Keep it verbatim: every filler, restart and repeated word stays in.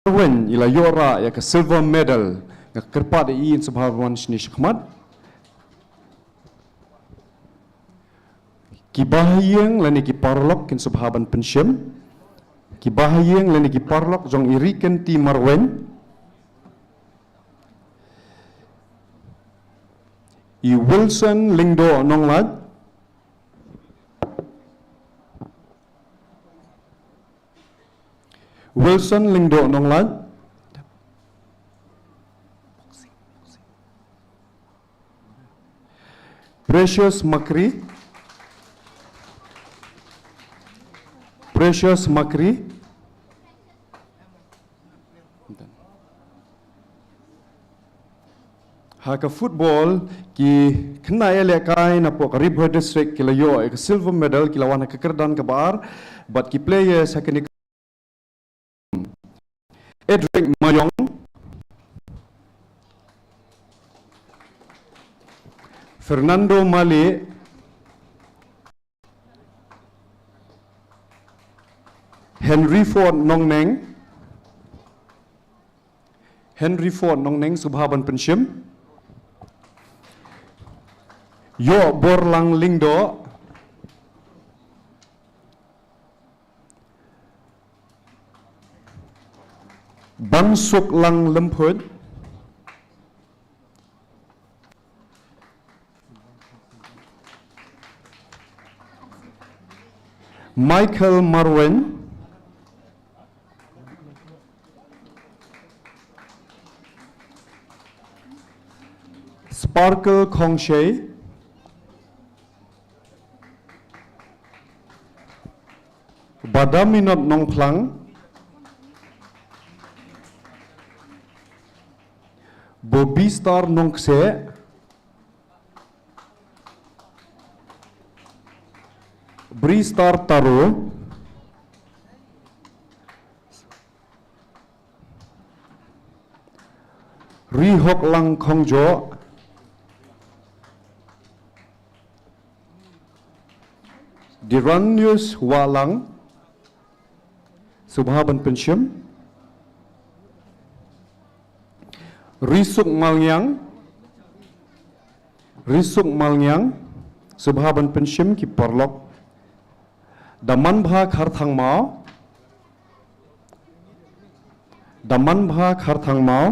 Marwein i la ïoh rah ïa ka silver medal. Nga kyrpad ïa i, yn sngewbha ban wan shane shakhmat. Ki bahaïing lane ki paralok kin sngewbha ban pynshim. Ki bahaïing lane ki paralok jong i Rikynti Marwein. I Wilson Lyngdoh Nonglait. Wilson Lyngdoh Nonglait. Precious Makri. Precious Makri. Ha ka football, ki khynnah ïalehkai napoh ka Ri Bhoi District ki la ïoh ïa ka silver medal, ki la wan ha ka kyrdan kaba ar, bad ki players ha kane ka Edric Mayong, Fernando Mali, Henry Ford Nongneng, Henry Ford Nongneng, sngewbha ban pynshim. Ïoh Borlang Lyngdoh. Bansuklang Lymphuid. Michael Marwein. Sparkle Khongshei. Badaminot Nongphlang. Bobistar Nongkseh. Bristar Taro. Rihoklang Khongjoh. Diranius Wahlang. Sngewbha ban pynshim. Risuk Malngiang. Risuk Malngiang. Sngewbha ban pynshim ki paralok. Damanbha Kharthangmaw. Damanbha Kharthangmaw.